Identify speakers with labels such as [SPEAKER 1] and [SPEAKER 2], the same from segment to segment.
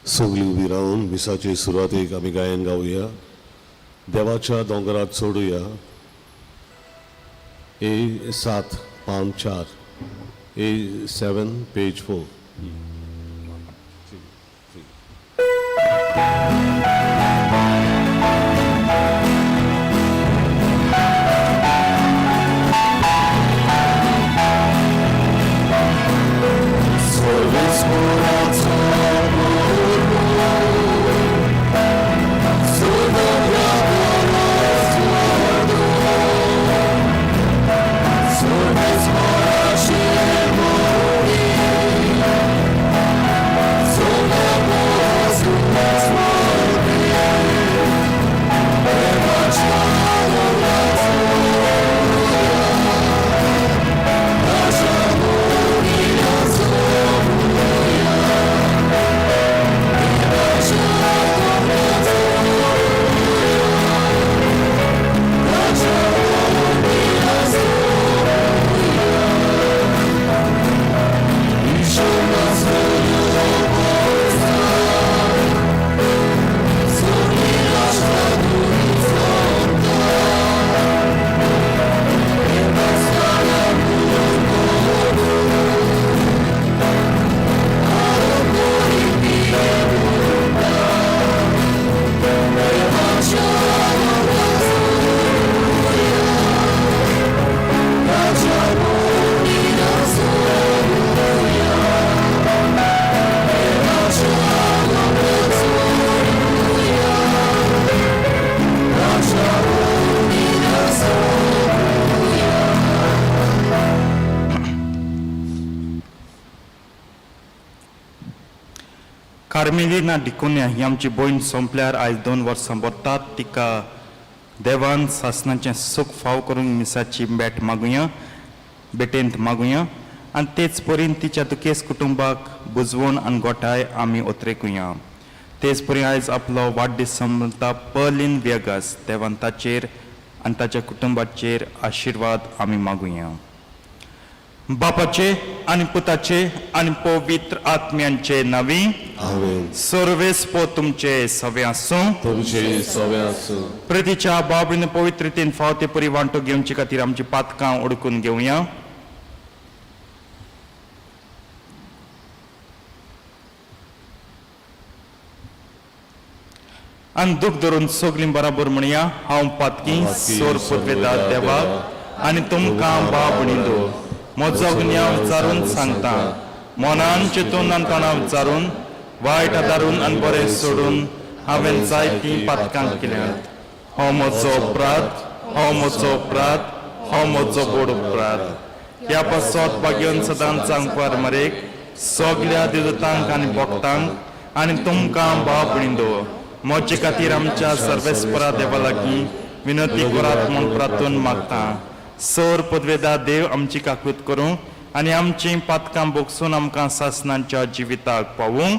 [SPEAKER 1] सगळीं उबी रावन मिसाचे सुरवातेक आमी गायन गावया. देवाच्या दोंगरात सोडुया. ए 7 पान 4, ए 7 पेज 4.
[SPEAKER 2] कार्मेलीना डिकोन्या ही आमची भयण सोंपल्यार आयज 2 वर्सां भरतात. तिका देवान सासणाचें सूख फाव करूंक मिसाची भेट मागुया, भेटेंत मागुया आनी तेच परीन तिच्या दुखेस कुटुंबाक बुजवण आनी गोठाय आमी ओतरेकुया. तेच परी आयज आपलो वाडदीस संबंदता पर्लीन व्यगस, देवान ताचेर आनी ताच्या कुटुंबाचेर आशिर्वाद आमी मागुया. बापाचे आनी पुताचे आनी पवित्र आत्म्यांचे नावी.
[SPEAKER 1] आमेन.
[SPEAKER 2] सर्वेस्पो तुमचे सवे आसूं.
[SPEAKER 1] तुमचे सवे आसूं.
[SPEAKER 2] प्रतीच्या बाबडीन पवित्रतेन फाव ते परी वांटो घेवचे खातीर आमची पातकां ओडकून घेवया. आनी दूख धरून सगलीं बराबर म्हणया, हांव पातकी सोर पुदवेदार देवाक आनी तुमकां बाबणी दो म्हजो गुन्यांव विचारून सांगता, मनान चिंतून आनी तोंडां विचारून, वायट आदारून आनी बरें सोडून हांवें जायतीं पातकां केल्यांत. हो म्हजो अपराध, हो म्हजो अपराध, हो म्हजो बोड अपराध. ह्या पासत भाग्योन सदांच आंकवार मरेक सगल्या देवतांक आनी भक्तांक आनी तुमकां बाबणी दो म्हजे खातीर आमच्या सर्वेस्परा देवा लागीं विनंती करात म्हूण प्रार्थून मागता. सर पदवेदा देव आमची काकूत करूं आनी आमचीं पातकां बोगसून आमकां सासणांच्या जिविताक पावूं.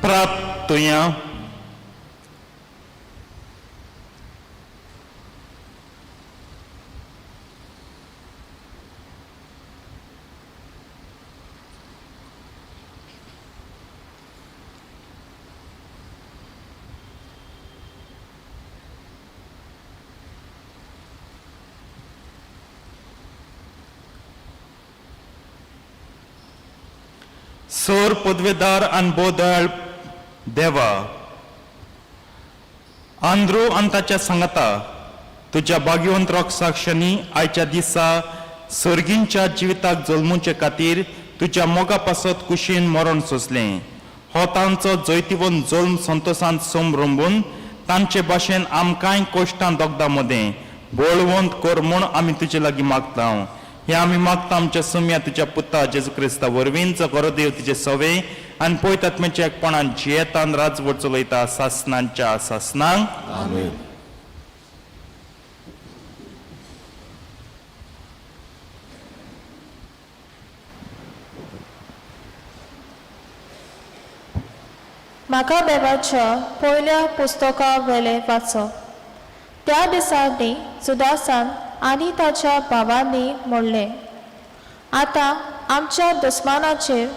[SPEAKER 2] प्राप्तुया. सोर पदवेदार आनी बोदळ देवा, आंद्रो आनी ताच्या सांगाता तुज्या भाग्यवंत रोगसाक्षांनी आयच्या दिसा सर्गींच्या जिविताक जल्मुचे खातीर तुज्या मोगा पासत कुशीन मरण सोंसलें. हो तांचो जैतिवंत जल्म संतोशान समरंबून तांचे भाशेन आमकांय कोश्टां दोगदां मदें बळवंत कर म्हूण आमी तुजे लागीं मागता. हें आमी मागता आमच्या सुम्या तुज्या पुता जेजू क्रिस्ता वरवीं, जो गोरोदेव तुजे सवे आनी पवित्र आत्म्याच्या एकपणान जियेतान राजवट चलयता सासनांच्या सासनांक.
[SPEAKER 1] आमेन.
[SPEAKER 3] म्हाका देवाच्या पयल्या पुस्तका वेलें वाचप. त्या दिसांनी जुदासान आनी ताच्या भावांनी म्हणलें, आतां आमच्या दुस्मानाचेर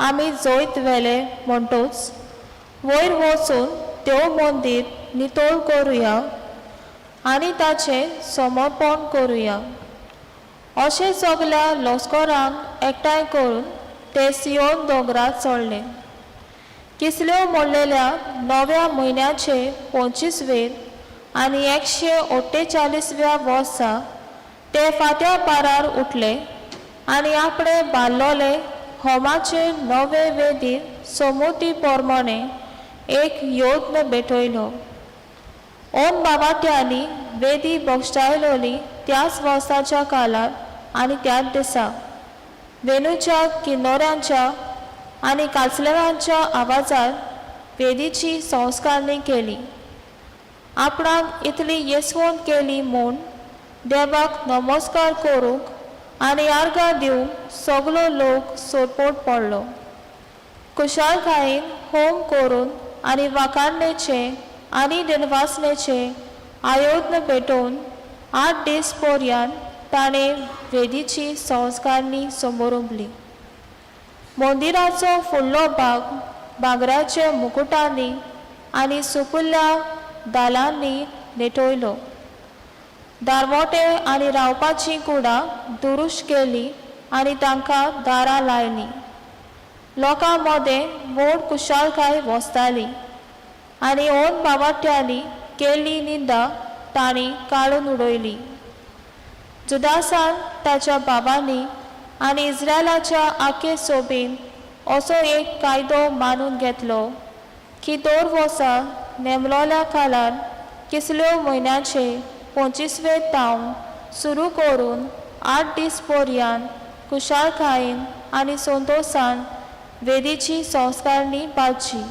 [SPEAKER 3] आमी जैत व्हेलें म्हणटूच वयर वचून देव मंदीर नितळ करुया आनी ताचें समर्पण करुया. अशें सगल्या लश्करांक एकठांय करून ते सियोन दोंगरार चडले. किसल्यो मोडलेल्या णव्या म्हयन्याचे 25वेर आनी 148व्या वर्सा ते फांत्या पारार उठले आनी आपणे बांदलोले होमाचे नवे वेदीर सोमुती प्रमाणे एक योद्न भेटयलो. ओम बाबाट्यांनी वेदी बक्षायलोली त्याच वर्साच्या काळार आनी त्याच दिसा वेणूच्या किन्नोऱ्यांच्या आनी काचलेरांच्या आवाजात वेदीची संस्कारणी केली. आपणाक इतली येसवण केली म्हूण देवाक नमस्कार करूंक आनी आर्गां दिवंक सगलो लोक सोरपोट पडलो. खुशालकायेन होम करून आनी वाखाणणेचे आनी दिनवासनेचे आयोध्न पेटोवन 8 दीस पर्यंत ताणें वेदीची संस्कारणी समोरंबली. मंदिराचो फुडलो भाग भांगराच्या मुकुटांनी आनी सुपुल्ल्या दालांनी नेटयलो. दारवोटे आनी रावपाचीं कुडां दुरुस्त केली आनी तांकां दारां लायलीं. लोकां मदें व्हड खुशालकाय वसताली आनी ओन बावाट्यांनी केल्ली निंदा तांणी काडून उडयली. जुदासान ताच्या बाबांनी आनी इस्रायलाच्या आखे सोबीन असो एक कायदो मानून घेतलो की दर वर्सा नेमलोल्या काळार किसल्यो म्हयन्याचे 25वे तावन सुरू करून 8 दीस पर्यंत खुशालकायेन आनी संतोशान वेदीची संस्कारणी पाळची.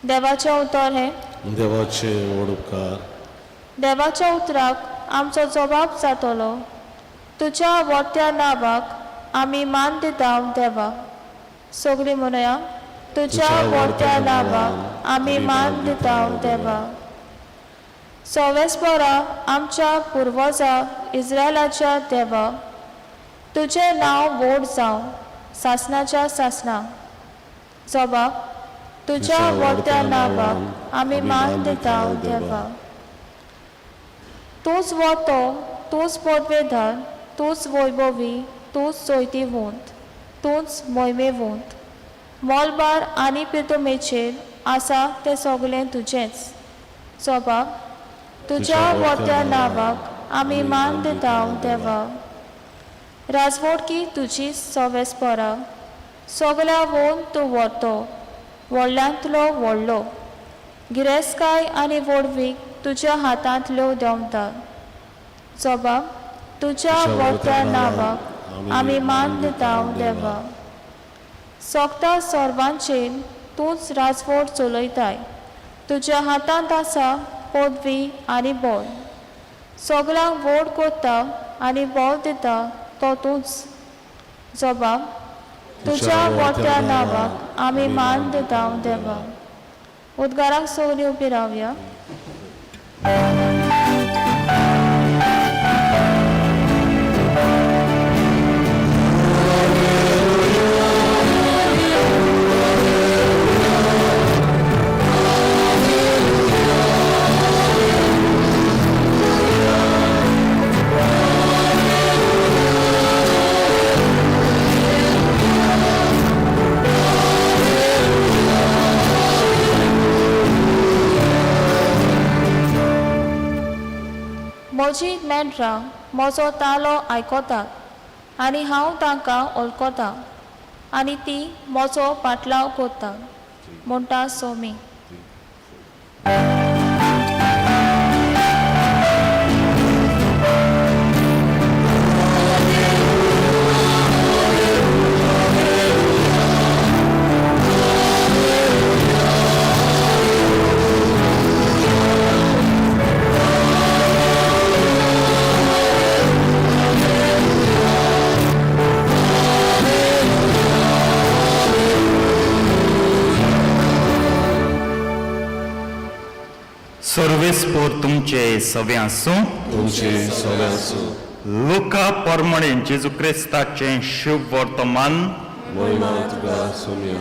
[SPEAKER 3] देवाचें उतर हें.
[SPEAKER 1] देवाचे व्हड उपकार.
[SPEAKER 3] देवाच्या उतराक आमचो जबाब जातलो. तुज्या व्हडत्या नांवाक आमी मान दिता देवा. सगळीं म्हणया, तुज्या व्हडत्या नांवाक आमी मान दिता देवा. सवेस्परा आमच्या पुर्वजा इस्रायलाच्या देवा, तुजें नांव व्हड जावं सासणाच्या सासणां. जबाब, तुज्या व्हडत्या नांवाक आमी मान दिता देवा. तूंच वतो, तूंच पदवेदार, तूंच वैभवी, तूंच जैतिवंत, तूंच मोहिमेवंत. मोलबार आनी पितुमेचेर आसा तें सगळें तुजेंच. जबाब, तुज्या व्हडत्या नांवाक आमी मान दिता देवा. राजवटकी तुजी सवेस्परा, सगल्या वोन तूं व्हरतो, व्हडल्यांतलो व्हडलो. गिरेस्तकाय आनी व्हडवीक तुज्या हातांतल्यो देंवता. जबाब, तुज्या व्हडत्या नांवाक आमी मान दिता देवा. सोगता सर्वांचेर तूंच राजवट चलयताय. तुज्या हातांत आसा पदवी आनी बळ. सगल्यांक व्हड करता आनी बळ दिता तो तूंच. जबाब, तुज्या व्हडत्या नांवाक आमी मान दिता देवा. उद्गाराक सगळीं उबी रावया. म्हजी मेंढरां म्हजो तालो आयकतात आनी हांव तांकां वळखतां. आनी ती म्हजो पाटलाव करता म्हणटा सोमी.
[SPEAKER 2] सर्वेस्पोर तुमचे सवे आसूं.
[SPEAKER 1] तुमचे सगळे आसूं.
[SPEAKER 2] लुका परमणे जेजू क्रिस्ताचें शुभ वर्तमान.
[SPEAKER 1] महिमा तुका सोम्या.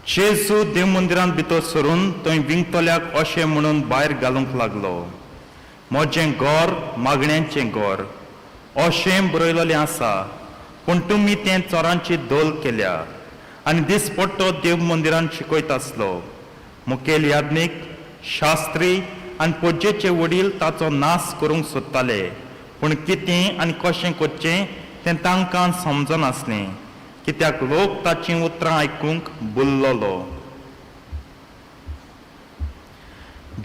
[SPEAKER 2] जेजू देव मंदिरांत भितर सरून थंय विंकतल्याक अशें म्हणून भायर घालूंक लागलो, म्हजें घर मागण्यांचें घर अशें बरयलेलें आसा, पूण तुमी तें चोरांची धोल केल्या. आनी दिसपट्टो देव मंदिरांत शिकयत आसलो. मुखेल याज्ञीक, शास्त्री आनी पोजेचे वडील ताचो नाश करूंक सोदताले, पूण कितें आनी कशें करचें तें तांकां समजनासलें, कित्याक लोक ताचीं उतरां आयकूंक बुल्ललो.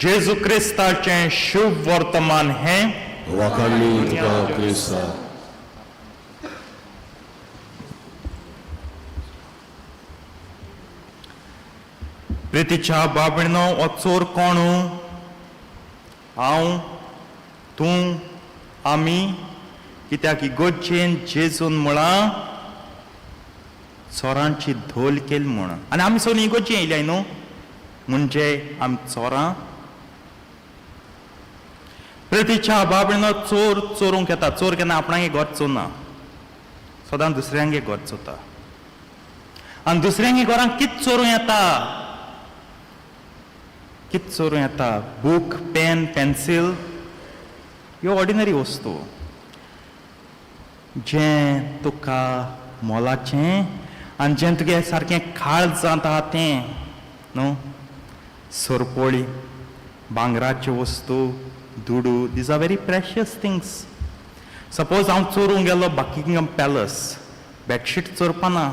[SPEAKER 2] जेजू क्रिस्ताचें शुभ वर्तमान हें.
[SPEAKER 1] वाखाणणी तुका क्रिस्ता.
[SPEAKER 2] प्रितीच्या बाबणो, हो चोर कोण? हांव, तूं, आमी. कित्याक इगोर्जेन जेजून म्हळां चोरांची धोल केली म्हूण, आनी आमी सगळीं इगोर्जे येयल्याय न्हू, म्हणजे आमी चोरां. प्रितीच्या बाबणो, चोर चोरूंक येता. चोर केन्ना आपणागे घर चोरना, सदां दुसऱ्यांगे घर चोरता. आनी दुसऱ्यांगे घरांत कित चोरूं येता? कित चोरूं येता? बूक, पेन, पेन्सील ह्यो ऑर्डिनरी वस्तू. जें तुका मोलाचें आनी जें तुगे सारकें काळ जाता तें न्हू, सरपोळी, भांगराच्यो वस्तू, दुडू, these are very precious things. Suppose हांव चोरूंक गेलो बकिंगम पॅलस, बेडशीट चोरपाना,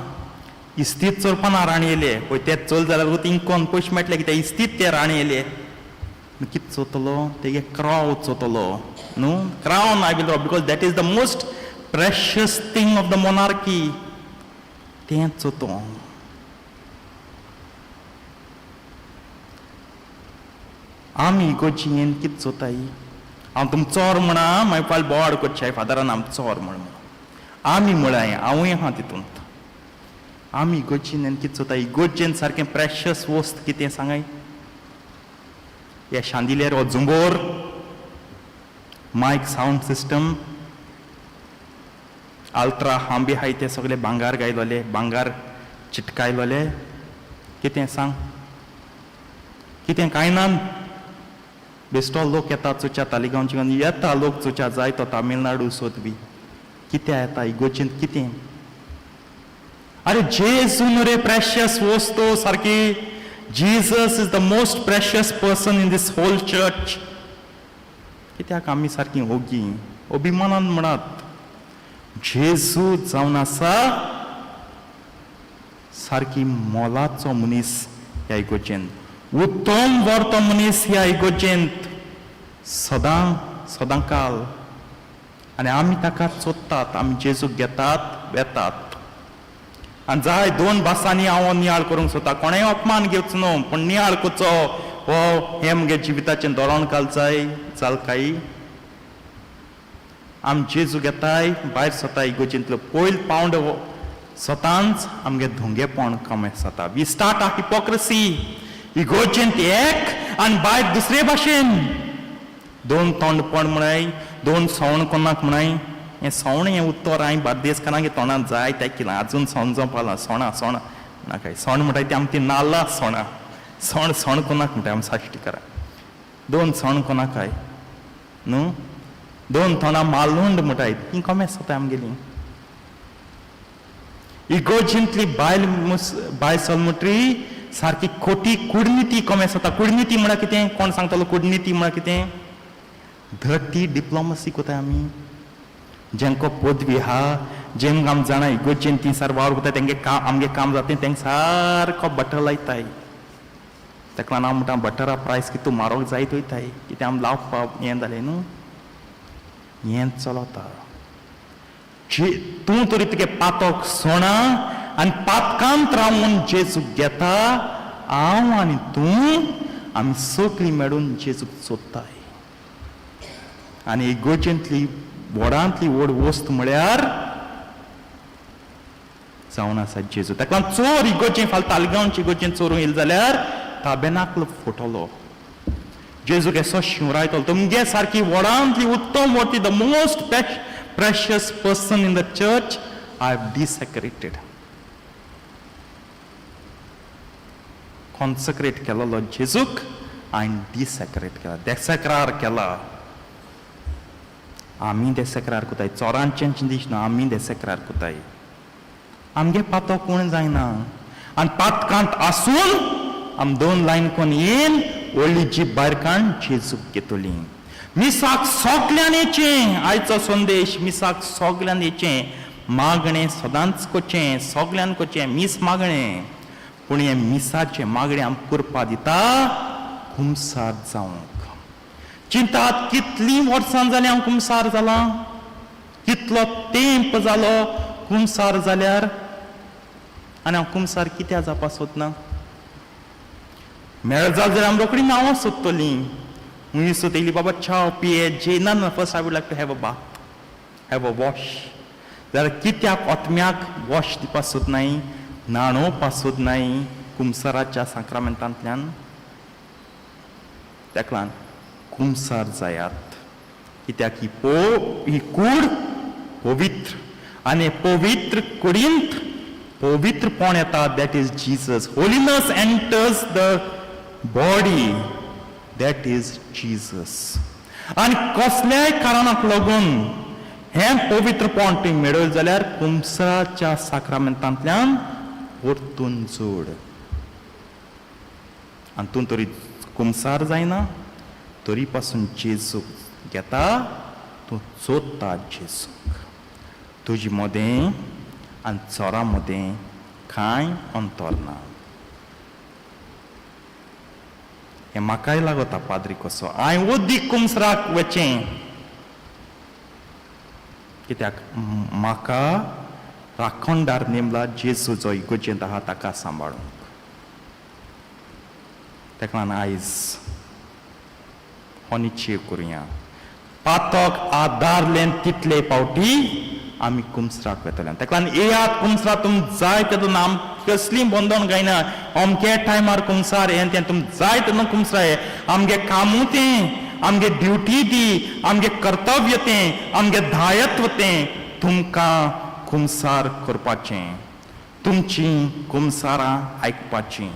[SPEAKER 2] इस्तीद चोरपाना राणी येयले, पळय ते चोल जाल्यार तिंकोन पयशे मेळटले, कित्याक इस्तीद ते राणी येयले. कित चोतलो? तेगे क्राव चोतलो न्हू, crown I will rob because that is the most precious thing of the monarchy. तें चोतो. आमी इगोर्जेन कित चोताय? हांव तुम चोर म्हणा, मागीर फाल्यां बोवाळ करचें फादरान आम चोर म्हण. आमी म्हळां, हांवूय आहा तितूंत. आमी इगोर्जेन कित चोताय? इगोर्जेन सारकें प्रेशस वस्त कितें सांगाय? हे शांदिलेर हो झुंबोर, मायक सावंड सिस्टम, आल्त्रा हांबी आहाय ते सगळे भांगार गायलोले, भांगार चिटकायलोले, कितें सांग? कितें कांय ना. बेश्टो लोक येता चुच्या तालिगांवची येता लोक चुच्या जाय तो तामिळनाडू सोद बी कितें येता इगोर्जेंत कितें? अरे जेजू न्हू रे प्रेशियस वस्तू सारकी. Jesus is the most precious person in this whole church. कित्याक आमी सारकी ओगी अभिमानान म्हणात जेजू जावन आसा सारकी मोलाचो मनीस ह्या इगोर्जेंत, उत्तम वर्तो मनीस ह्या इगोर्जेंत सदां सदां काल. आनी आमी ताका चोदतात, आमी जेजूक घेतात वेतात. आनी जाय दोन भासांनी हांव नियाळ करूंक सोदता, कोणेय अपमान घेवचो न्हू, पूण नियाळ करचो हो हें म्हगे जिविताचें धोरण घाल जाय जाल काय. आमी जेजू घेताय भायर सोताय इगोर्जेंतलो पयल पावंड स्वतांच आमगे धोंगेपण कमेस जाता. We start a hypocrisy. इगोर्जेंत एक आनी भायर दुसरे भाशेन. दोन तोंडपण म्हणाय, दोन सवण कोणाक म्हणाय. हें सवणें हें उत्तर हांवें बार्देसकारांगे तोंडांत जाय तें केलां, आजून समजोवपाक सोणां सोणां नाकाय. सण म्हणटाय ती आमची नाल्ला सोणां, सण सण कोणाक म्हणटाय आमी साश्टीकारां. दोन सण कोणाकाय न्हू, दोन तोंडां मालूंड म्हणटाय, ती कमेस जाता आमगेली. इगोर्जेंतली बायल बायल चल म्हणटरी सारकी खोटी कुडनिती कमेस जाता. कुडनिती म्हळ्यार कितें? कोण सांगतलो कुडनिती म्हळ्यार कितें? धरती डिप्लोमसी कोताय आमी. जेंको पदवी आहा, जेम आम जाणा इगोर्जेन ती सार वावर करता तेंगे काम आमगे काम जाता तेंक सारको बटर लायताय. ताका लागून हांव म्हणटा बटरा प्रायस कितू म्हारग जायत वयताय, कितें आम लावपाक हें जालें न्हू, हें चलता. तूं तरी तुगे पातक सोणा आनी पातकांत रावून जेजूक घेता, हांव आनी तूं आमी सगळीं मेळून जेजूक सोदताय. आनी इगोर्जेंतली व्हडांतली व्हड वस्त म्हळ्यार जावन आसा जेजू. ताका लागून चोर इगोर्जे फाल्यां तालगांवचे इगोर्जेन चोरूंक येयले जाल्यार ताबेनाकल फोटलो, जेजूक असो शिंवरायतलो. तुमगे सारकी व्हडांतली उत्तम व्हडली the most precious person in the church I have desecrated. Consecrate केलेलो जेजूक हांवें डिसेक्रेट केला, देसेक्रार केला. आमी देसेक्रार कोताय, चोरांचें दिसना, आमी देसेक्रार कोताय. आमगे पातो कोण जायना आनी पातकांत आसून आम दोन लायन कोण येन व्हडली जीप भायर काडून जेजूक घेतली. मिसाक सगल्यान येचें, आयचो संदेश, मिसाक सगल्यान येचें, मागणें सदांच करचें, सगल्यान करचें मीस मागणें. पूण हें मिसाचें मागणें आमकां करपा दिता कुमसार जावंक. चिंतात कितलीं वर्सां जालीं हांव कुमसार जालां, कितलो तेंप जालो कुमसार जाल्यार, आनी हांव कुमसार कित्याक जावपाक सोदना? मेळ जाल जाल्यार आमी रोखडी नांवां सोदतलीं. हुंय सोदतली बाबा च्याव पिये जे ना ना, first I would like to have a bath, have a wash. जाल्यार कित्याक ओतम्याक वॉश दिवपाक सोदनाय, न्हाणोवपाक सोदनाय कुमसाराच्या साक्रामेंतांतल्यान? ताका लागून कुमसार जायात, कित्याक ही ही कूड पवित्र आनी पवित्र कुडींत पवित्रपण येता. That is Jesus. Holiness enters the body, that is Jesus. आनी कसल्याय कारणाक लागून हें पवित्रपण तुवें मेळयलें जाल्यार कुमसाराच्या साक्रामेंतांतल्यान परतून जोड. आनी तूं तरी कुमसार जायना तरी पासून जेजूक घेता, तूं चोदता जेजूक. तुजे मदें आनी चोरां मदें कांय अंतर ना. हें म्हाकाय लागता पाद्री कसो हांवें वदीक कुमसराक वचें, कित्याक म्हाका राखणदार नेमला जेजू जो इगोर्जेंत आहा ताका सांबाळूंक. ताका लागून आयज हो निश्चय करुया, पातक आदारलें तितले पावटी आमी कुमसराक वेतले. ताका लागून येयात कुमसरा, तुम जाय तेन्ना आम कसलीं बंधन गायना, अमके टायमार कुमसार हें तें, तुम जाय तेन्ना कुमसरा हे आमगे कामू तें, आमगे ड्युटी ती, आमगे कर्तव्य तें, आमगे दायत्व तें, तुमकां कुमसार करपाचें, तुमचीं कुमसारां आयकपाचीं,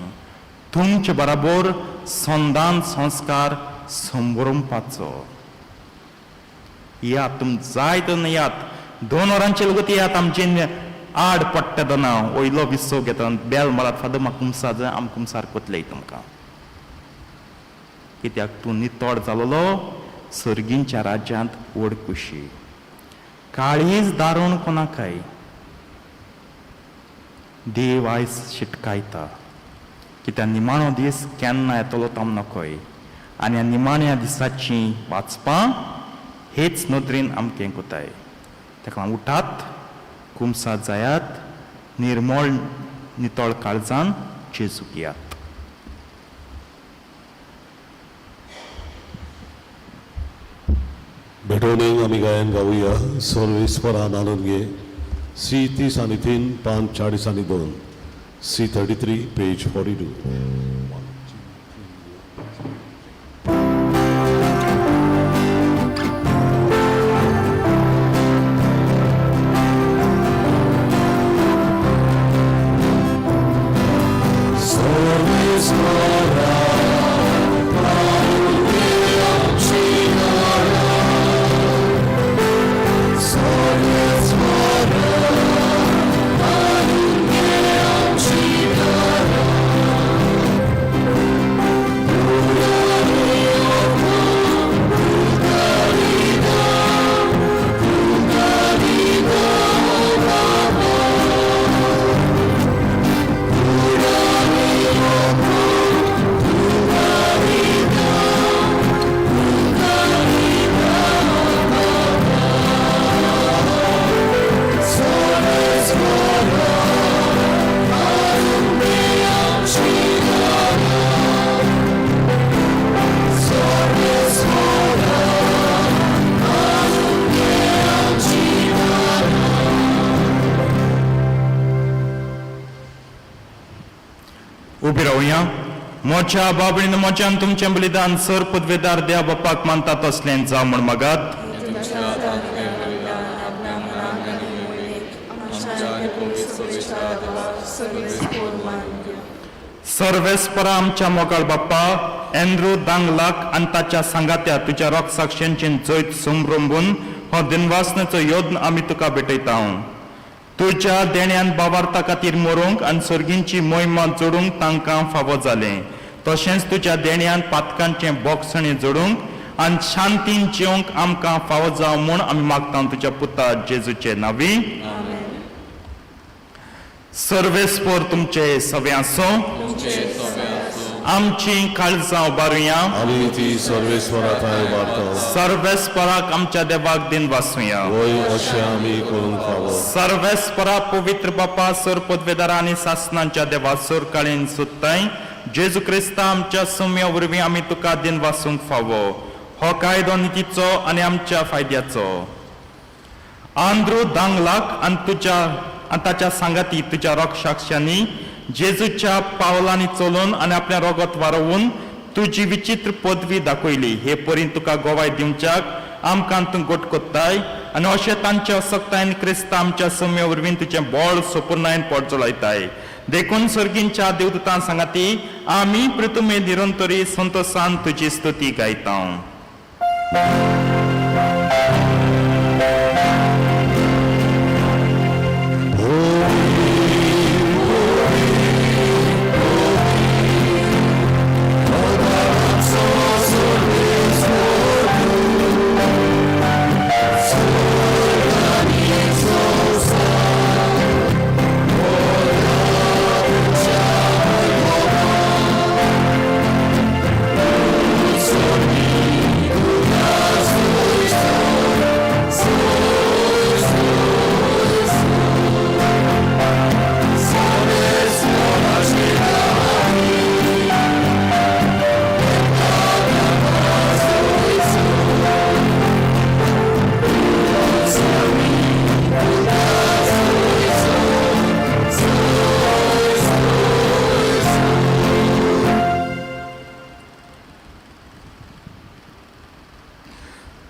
[SPEAKER 2] तुमचे बराबर संदान संस्कार संभ्रमपाचो. यात तुम जाय तेन्ना यात, 2 वरांचे लगत यात, आमचे आड पडटा तेन्ना वयलो विसव घेता, बेल मारात, फादर म्हाका कुमसार जाय, आम कुमसार कोतले तुमकां. कित्याक तूं नितळ जालोलो सर्गींच्या राज्यांत व्हड खुशी. काळीज दारून कोणाकाय देव आयज शिटकायता, कित्याक निमाणो दीस केन्ना येतलो तो नकोय. आनी ह्या निमाण्या दिसाची वाचपां हेच नदरेन आमकां कोताय. ताका लागून उठात, कुमसार जायात, निर्मळ नितळ काळजान जेजूक येयात.
[SPEAKER 1] भेटवणेक आमी गायन गावया सर्वेस्परान आनंद घे. सी 30 आनी 3, पान 40 आनी 2, सी 33 पेज 42.
[SPEAKER 2] उबी रावया. मोच्या बाबडीन मोच्यान तुमचें बलिदान सर पदवेदार देवा बापाक मानता तसलें जावं म्हूण मागात. सर्वेस्परा आमच्या मोगाळ बाप्पा एंड्रू दांगलाक आनी ताच्या सांगात्या तुज्या रोगसाक्षांचें जैत संभ्रंबून हो दिनवासनेचो यत्न आमी तुका भेटयता. तुज्या देण्यान बावार्ता खातीर मरूंक आनी सर्गींची मोहिमा जोडूंक तांकां फावो जालें. तशेंच तुज्या देण्यान पातकांचें बोगसणें जोडूंक आनी शांतीन जिवंक आमकां फावो जावं म्हूण आमी मागता तुज्या पुता जेजूचे नांवी. सर्वेस्पर तुमचे सवे आसूं. आमची काळजां उबारुया.
[SPEAKER 1] आमी ती सर्वेस्वरा थंय उबारता.
[SPEAKER 2] सर्वेस्पराक आमच्या देवाक दिन वासूया.
[SPEAKER 1] वय अशें आमी करूंक फावो.
[SPEAKER 2] सर्वेस्परा पवित्र बापा सर पदवेदारा आनी सासनांच्या देवा सर काळीन सुत्ताय जेजू क्रिस्ता आमच्या सुम्या वरवीं आमी तुका दिन वासूंक फावो. हो कायदो नितीचो आनी आमच्या फायद्याचो. आंद्रू दांगलाक आनी तुज्या आनी ताच्या सांगाती तुज्या रोगसाक्षांनी जेजूच्या पावलांनी चलून आनी आपलें रोगत वारोवन तुजी विचित्र पदवी दाखयली. हे परीन तुका गोवाय दिवच्याक आमकां तूं गोट कोत्ताय आनी अशें तांच्या असक्तायेन क्रिस्ता आमच्या सम्या वरवीं तुजें बळ सोपुर्णायन पोटजळयताय. देखून सर्गींच्या देवदूतां सांगाती आमी पृथुमे निरंतरी संतोसान तुजी स्तुती गायता.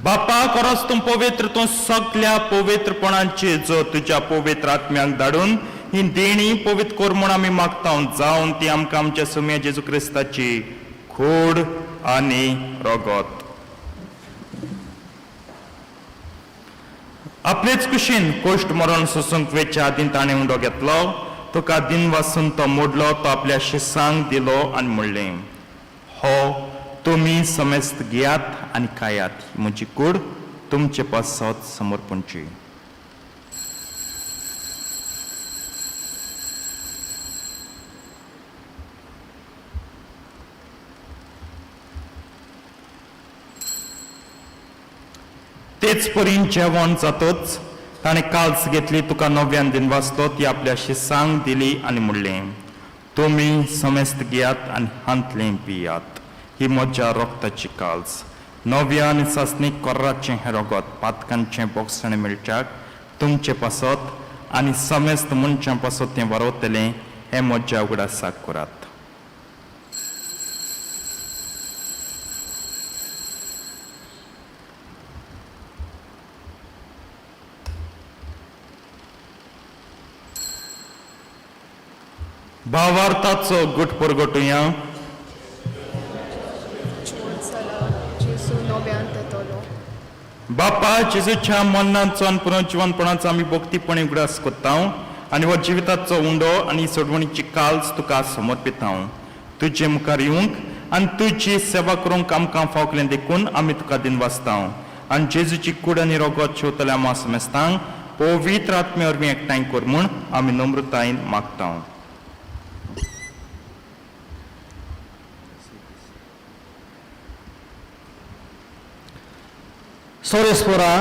[SPEAKER 2] बापा खरोच तूं पवित्र, तूं सगल्या पवित्रपणाची जो तुज्या पवित्र आत्म्याक धाडून ही देणी पवित्र कर म्हूण आमी मागता जावन ती आमकां आमच्या सुम्या जेजू क्रिस्ताची खोड आनी रगत. आपलेच कुशीन कोश्ट मरण सोसूंक वेच्या आदीं ताणें उंडो घेतलो, तुका दिन वासून तो मोडलो, तो आपल्या शिसांक दिलो आनी म्हणलें, हो तुमी समेस्त घेयात आनी खायात, ही म्हजी कूड तुमचे पासत समर्पणची. तेच परीन जेवण जातच ताणें काल्स घेतली, तुका नव्यान दिन वाचलो, ती आपल्या शिसांक दिली आनी म्हणलें, तुमी समेस्त घेयात आनी हांतलें पियात, ही म्हज्या रक्ताची काल्स, नव्या आनी सासणीक कोर्राचें हें रगत पातकांचें बोगसणें मेळच्याक तुमचे पासत आनी समेस्त मनशां पासत तें वरवतलें, हें म्हज्या उगडासाक करात. भावार्थाचो गुट परगटुया. बापा जेजूच्या मरणाचो आनी पुनर्जिवनपणाचो आमी भक्तीपणी उगडास करता आनी हो जिविताचो उंडो आनी सोडवणीची काल्स तुका समर्पिता. तुजे मुखार येवंक आनी तुजी सेवा करूंक आमकां फावकलें देखून आमी तुका दिनवासता आनी जेजूची कूड आनी रगत शेवतल्या आमा समेस्तांक पवित्र आत्मे वरवीं एकठांय कर म्हूण आमी नम्रतायेन मागता.
[SPEAKER 4] सोरेस्पोरा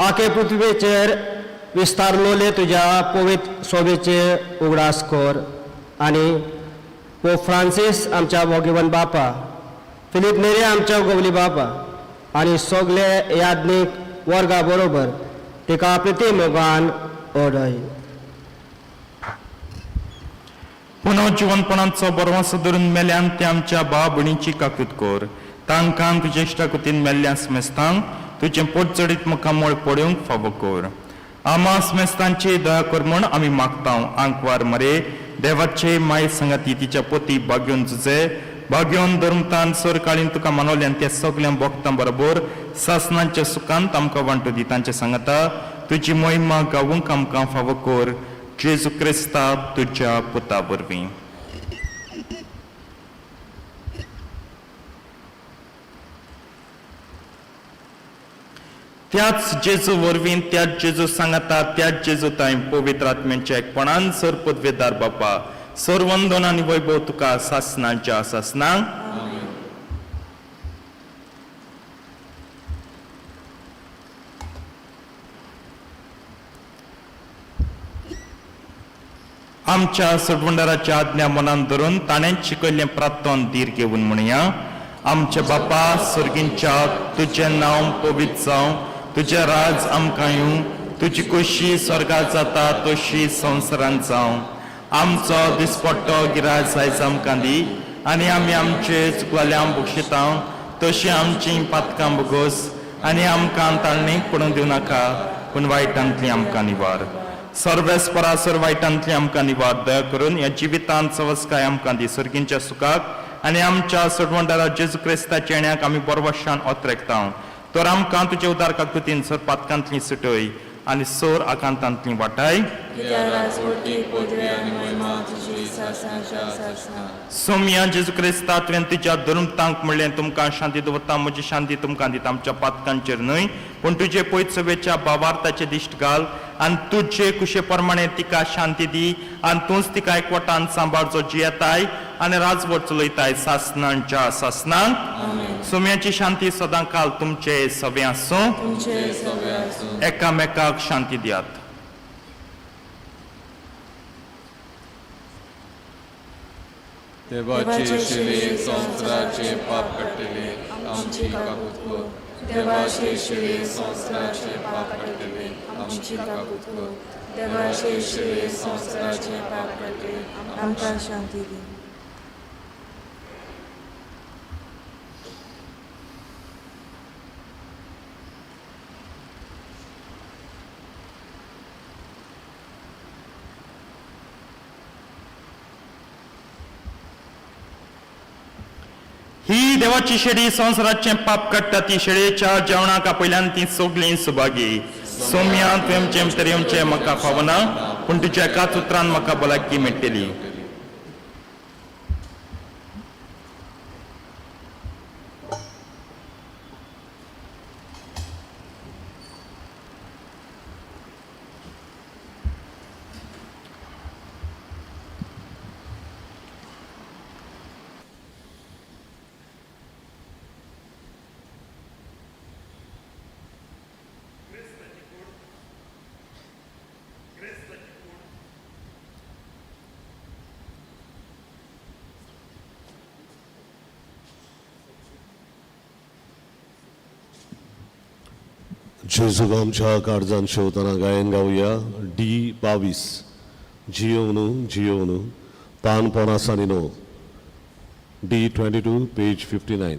[SPEAKER 4] आखे पृथ्वीचेर विस्तारलोले तुज्या पवित्र सोबेचे उगडास कर आनी पोप फ्रांसीस आमच्या भोगेवन बापा, फिलीप नेरे आमच्या गोवली बापा आनी सगले याज्ञीक वर्गा बरोबर तिका प्रिती मोगान ओडय.
[SPEAKER 2] पुनः जिवनपणाचो बरवासो धरून मेल्यान ते आमच्या भाव भयणीची काकूत कर. तांकां तुजे इश्टाकुतीन मेल्ल्या स्मेस्तांक तुजें पोट चडीत मुखामळ पळोवंक फावो कर. आमा स्मेस्तांची दया कर म्हूण आमी मागता. आंकवार मरे देवाचे माय सांगाती तिच्या पोती बागेवन तुजे बागेवन धर्मतान सरकाळीन तुका मानवल्यान त्या सगळ्या भक्तां बरोबर सासणाच्या सुखांत आमकां वांटू दी. तांचे सांगाता तुजी मोहिमा गावूंक आमकां फावो कर. जेजू क्रिस्ता तुज्या पुता वरवीं. त्याच जेजू वरवीं, त्याच जेजू सांगाता, त्याच जेजू तांय पवित्र आत्म्यांच्या एकपणान सर पदवेदार बापा सर वंदन आनी वैभव तुका सासणाच्या सासणांक. आमच्या सोडवंडाराच्या आज्ञा मनान धरून ताणें शिकयल्लें प्रार्थन धीर घेवन म्हणया. आमचे बापा सर्गींच्या, तुजें नांव पवित्र जावं, तुजें राज आमकां येवं, तुजी खोशी स्वर्गात जाता तशी संवसारांत जावं. आमचो दिसपट्टो गिराज आयज आमकां दी आनी आमी आमचे चुकलेल्या बक्षिता तशी आमची पातकां बोगोस आनी आमकां ताळणीक पडून दिवं नाका, पूण वायटांतली आमकां निवार. सर्वेस्परा सर वायटांतली आमकां निवार. दया करून ह्या जिवितांत सवस्काय आमकां दी सर्गींच्या सुखाक आनी आमच्या सोडवंडारा जेजू क्रिस्ताच्या येण्याक आमी बरवशान ओतरेकता. तर आमकां तुजे उदार काकुतीन सर पातकांतली सुटय आनी सोर आकांतांतली वाटाय. सोमया जेजू क्रिस्ता तुवें तुज्या धर्मतांक म्हणलें तुमकां शांती दवरता, म्हजी शांती तुमकां दिता. आमच्या पातकांचेर न्हय पूण तुजे पयत सभेच्या बावार्थाचे दिश्ट घाल आनी तुजे कुशे प्रमाणे तिका शांती दी आनी तूंच तिका एकवटान सांबाळचो जियेताय आनी राजवट चलयताय सासणांच्या सासणांक. सोम्याची शांती सदां काल तुमचे सवे आसूं. एकामेकाक शांती दियात.
[SPEAKER 5] देवाचे शिरे संवसाराचे पाप काडटले आमची काकूत कर. देवाचे शिरे संवसाराचे पाप काडटले आमची काकूत कर.
[SPEAKER 6] देवाचे शिरे संवसाराचे पाप काडटले आमकां शांती दी.
[SPEAKER 2] ही देवाची शेडी संवसाराचें पाप काडटा ती शेळयेच्या जेवणाक आपयल्यान ती सगळीं सुभागी. सोम्या तुवें तरी आमचें म्हाका फावना, पूण तुज्या एकाच उतरान म्हाका भलायकी मेळटली.
[SPEAKER 1] जेजूक आमच्या काळजान शेवतना गायन गावया डी 22 जियोवनु जियोवनु पान 59 डी 22 पेज 59.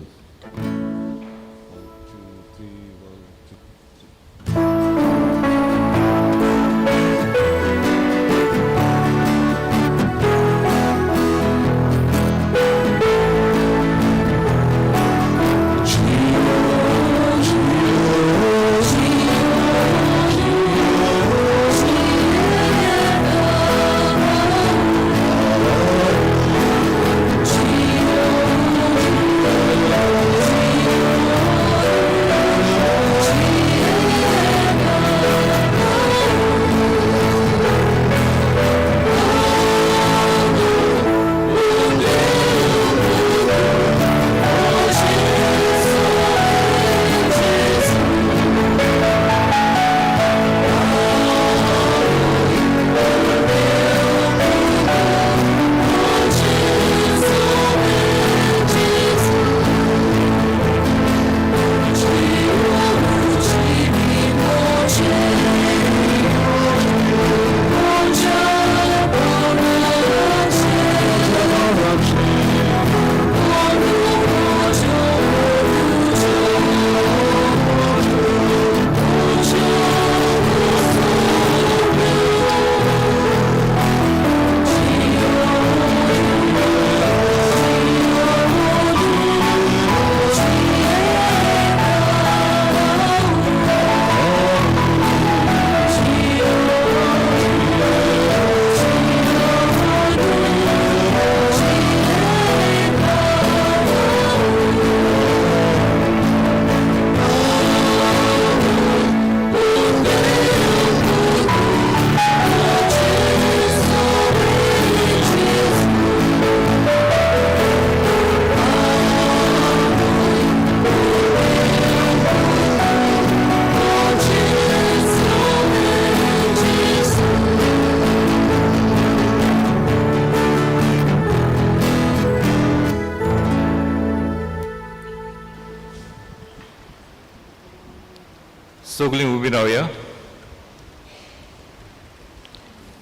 [SPEAKER 2] सगलीं उबी रावया.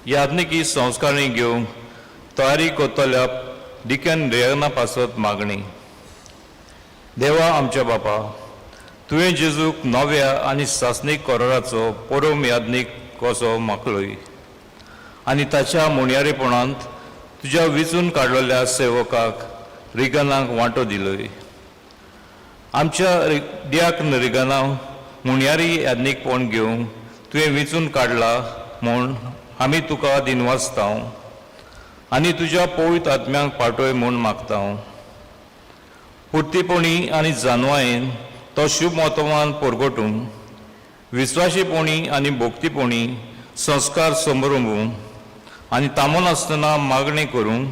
[SPEAKER 2] याज्ञिकी संस्कारणी घेवंक तयारी करतल्या डिकन रेयना पासत मागणी. देवा आमच्या बापा, तुवें जेजूक नव्या आनी सासणीक कराराचो परम याज्ञीक कसो मागलोय आनी ताच्या मुणयारेपणांत तुज्या विचून काडलेल्या सेवकाक रिगनाक वांटो दिलोय. आमच्या डियाक्न रिगना मुणयारी याज्ञीकपण घेवंक तुवें विचून काडला म्हूण आमी तुका दिनवासतांव आनी तुज्या पवित्र आत्म्यांक पाटय म्हूण मागतांव. पुर्तीपणी आनी जानवायेन तो शुभ म्हत्वान परगटूंक, विस्वाशीपणी आनी भक्तीपणी संस्कार समरंबूंक आनी थांबनासतना मागणी करूंक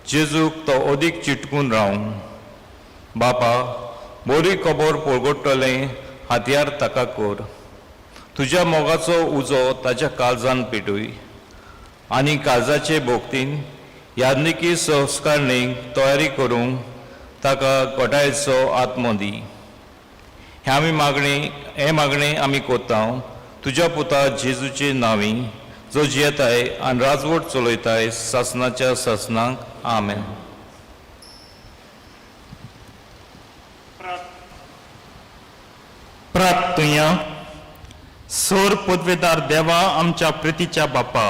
[SPEAKER 2] जेजूक तो अदीक चिटकून रावूं. बापा, बरी खबर परगडटलें हातयार ताका कर. तुज्या मोगाचो उजो ताच्या काळजान पेटय आनी काळजाचे भोक्तीन याज्ञिकी संस्कारणीक तयारी करूंक ताका घटायेचो आत्मो दी. हें आमी मागणें हें मागणें आमी कोत्ता तुज्या पुता जेजूचे नांवी, जो जियेताय आनी राजवट चलयताय सासनाच्या सासनाक. आमेन. प्रार्थुया. सोर पदवेदार देवा, आमच्या प्रितीच्या बापा,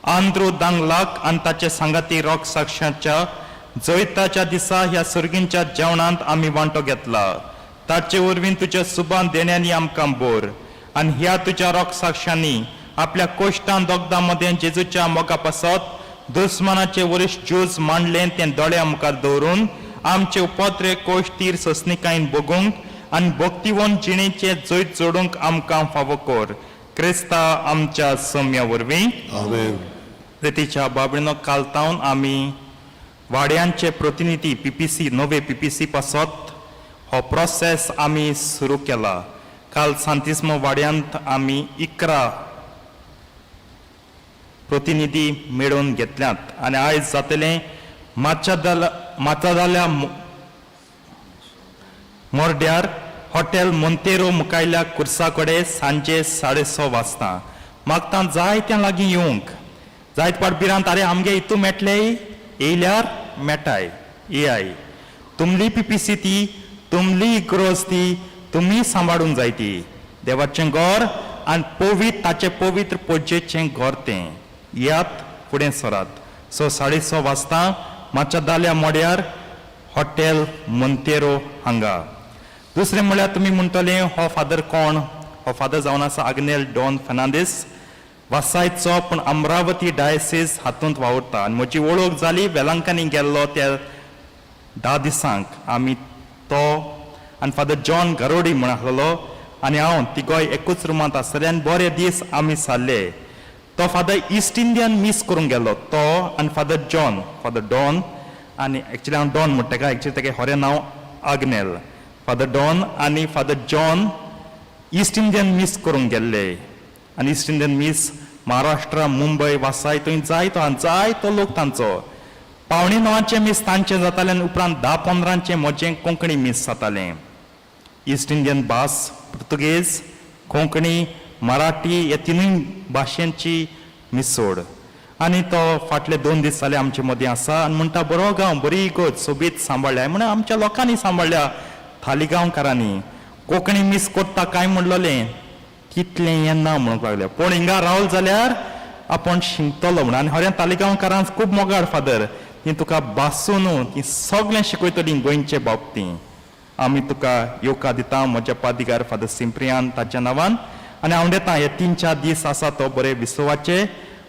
[SPEAKER 2] आंद्रो दांगलाक आनी ताचे सांगाती रोग साक्षाच्या जैताच्या दिसा ह्या सर्गींच्या जेवणांत आमी वांटो घेतला. ताचे वरवीं तुज्या सुबान देण्यांनी आमकां बोर आनी ह्या तुज्या रोग साक्षांनी आपल्या कोश्टान दोगदां मदें जेजूच्या मोगा पासत दुस्मानाचे वरिश्ठ झूज मांडलें तें दोळ्या मुखार दवरून आमचे उपद्रे कोश्ट तीर ससनिकायेन भोगूंक आनी भक्तिवन जिणेचें जैत जोडूंक आमकां फावो कर. क्रिस्ता आमच्या सम्या वरवीं.
[SPEAKER 1] आमेन.
[SPEAKER 2] प्रितीच्या बाबणो, काल तावन आमी वाड्यांचे प्रतिनिधी पीपीसी, नवे पीपीसी पासत हो प्रोसेस आमी सुरू केला. काल सांतिस्म वाड्यांत आमी 11 प्रतिनिधी मेळोवन घेतल्यात आनी आयज जातलें माचादाल्या मोर्ड्यार हॉटेल मोंतेरो मुखायल्या कुर्सा कडेन सांजे 6:30 वाजता. मागता जायत्या लागीं येवंक. जायत पाट भिरांत, आरे आमगे हितू मेटले, येयल्यार मेटाय. येयाय. तुमली पीपीसी ती, तुमली इग्रोज ती, तुमी सांबाळूंक जाय ती. देवाचें घर आनी पवित्र ताचें पवित्र पोजेचें घर तें. येयात, फुडें सरात. सो 6:30 वाजता माचादाल्या मोड्यार हॉटेल मोंतेरो हांगा. दुसरें म्हळ्यार तुमी म्हणटले हो फादर कोण? हो फादर जावन आसा आग्नेल डॉन फेर्नांदीस, वासायचो पूण अमरावती डायसीस हातूंत वावुरता. आनी म्हजी वळख जाली वेलांकांनी गेल्लो त्या 10 दिसांक. आमी तो आनी फादर जॉन गरोडी म्हण आसलेलो आनी हांव तिगोय एकूच रुमांत आसतले आनी बरे दीस आमी सारले. तो फादर ईस्ट इंडियन मीस करूंक गेल्लो, तो आनी फादर जॉन, फादर डॉन. आनी एक्चुली हांव डॉन म्हणटा तेका, एक्चुली तेगे खरें नांव आग्नेल. फादर डॉन आनी फादर जॉन ईस्ट इंडियन मीस करूंक गेल्ले आनी ईस्ट इंडियन मीस महाराष्ट्रा, मुंबय, वासाय थंय जायतो आनी जायतो लोक तांचो. 8:45 मीस तांचें जातालें आनी उपरांत 10:15 म्हजें कोंकणी मीस जातालें. ईस्ट इंडियन भास पुर्तुगेज, कोंकणी, मराठी ह्या तिनूय भाशेंची मिसोड. आनी तो फाटले 2 दीस जाले आमचे मदीं आसा आनी म्हणटा बरो गांव, बरी इगोर्ज सोबीत सांबाळ्ळ्या. म्हणून आमच्या लोकांनी सांबाळ्ळ्या, थालिगांवकारांनी. कोंकणी मीस करता काय म्हणलोलें, कितलें येना म्हणूंक लागलें, पूण हिंगा रावल जाल्यार आपूण शिंकतलो म्हणून. आनी हऱ्या तालिगांवकारांक खूब मोगाळ फादर, ती तुका भासून न्हू ती सगळें शिकयतली गोंयचे बाबतींत. आमी तुका येवकार दिता म्हज्या पादिगार फादर सिंप्रियान ताच्या नांवान. आनी हांव दिता हे 3-4 दीस आसा तो बरे विसवाचे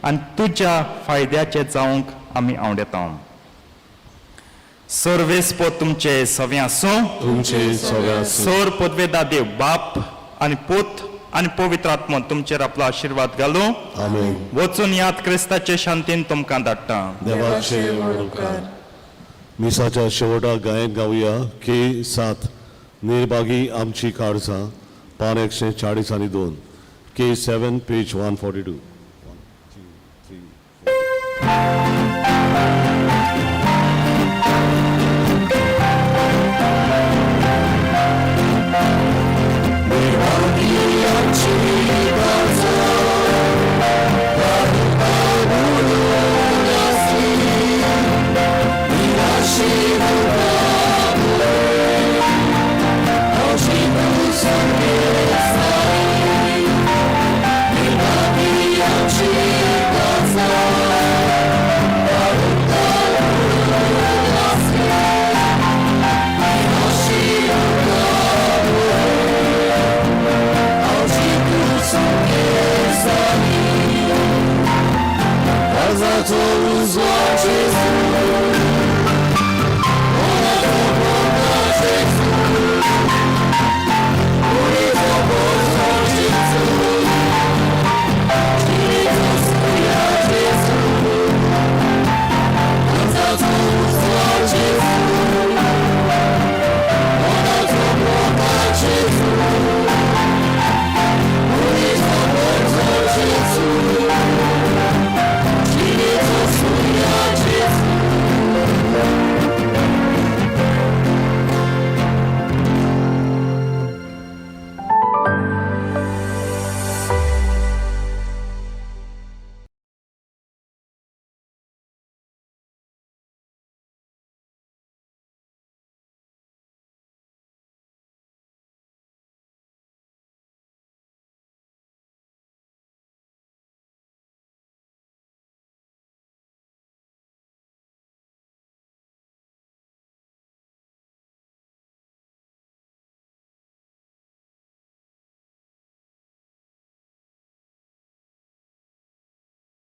[SPEAKER 2] आनी तुज्या फायद्याचे जावंक आमी आंवडेता. सर्वेस्पो तुमचे सवें आसूं.
[SPEAKER 1] तुमचे सगळ्या.
[SPEAKER 2] सोर पदवेदा देव बाप आनी पूत आनी पवित्र आत्मो तुमचेर आपलो आशिर्वाद घालूं.
[SPEAKER 1] आमेन.
[SPEAKER 2] वचून याद, क्रिस्ताचे शांतीन तुमकां धाडटा.
[SPEAKER 1] देवाचे उपकार. मिसाच्या शेवटाक गायन गावया के 7, निर्भागी आमची काळजां, पान 142, K 7, page 142. 1, 2, 3, 4.